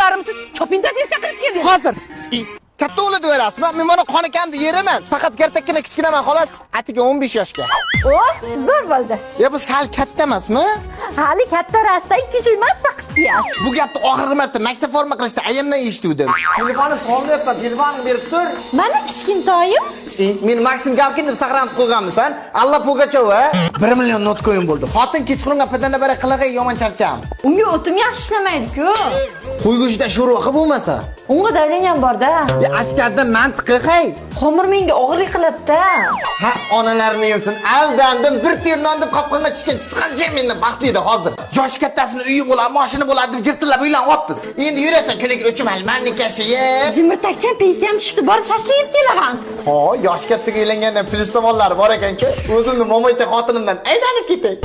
O'larimsiz, chopinda tez chaqirib keling. Hozir. Katta o'g'li deverasizmi? Men mana qoni kamni yeraman. Faqat kartakkina kichkinaman xolos. Atiga 15 yoshga. O, zo'r bo'ldi. Ya bu sal katta emasmi? Hali katta rasta 2 oy mazza qilib kiyasiz. Bu gapni oxirgi marta maktab forma qilishda ayamdan eshituvdim. Telefonim qolmayapman, telefonimni berib tur. Mana kichkintoyim. Men Maksim Galkin deb saqlanib qo'yganmisan? Alla Pugachova 1 million notkoin bo'ldi. Xotin kechqurunga padana bara qilig'i yomon charcham. Unga o'tim yaxshi ishlamaydi-ku. Qo'y go'shtida sho'rva qilib bo'lmasa. Unga давлением bor-da. Ya ashkarda mantiqi hay. Xomir menga og'irlik qiladi-da. Ha, onalarini yesin. Aldandim, bir tiyin non deb qopqonga tushgan chiqqancha mendan baxtli edi hozir. Yosh kattasini uyi bo'ladi, mashina bo'ladi deb jirtillab uylanyapmiz. Endi yurasan kuniga 3 malmanni kashi yeb. Jimirtakchan pensiyam tushibdi, borib shashlik yeb kelaman. Ho, yosh kattaga uylangandan plyus tomonlari bor ekan-ku. O'zimni momoycha xotinimdan aylanib ketay.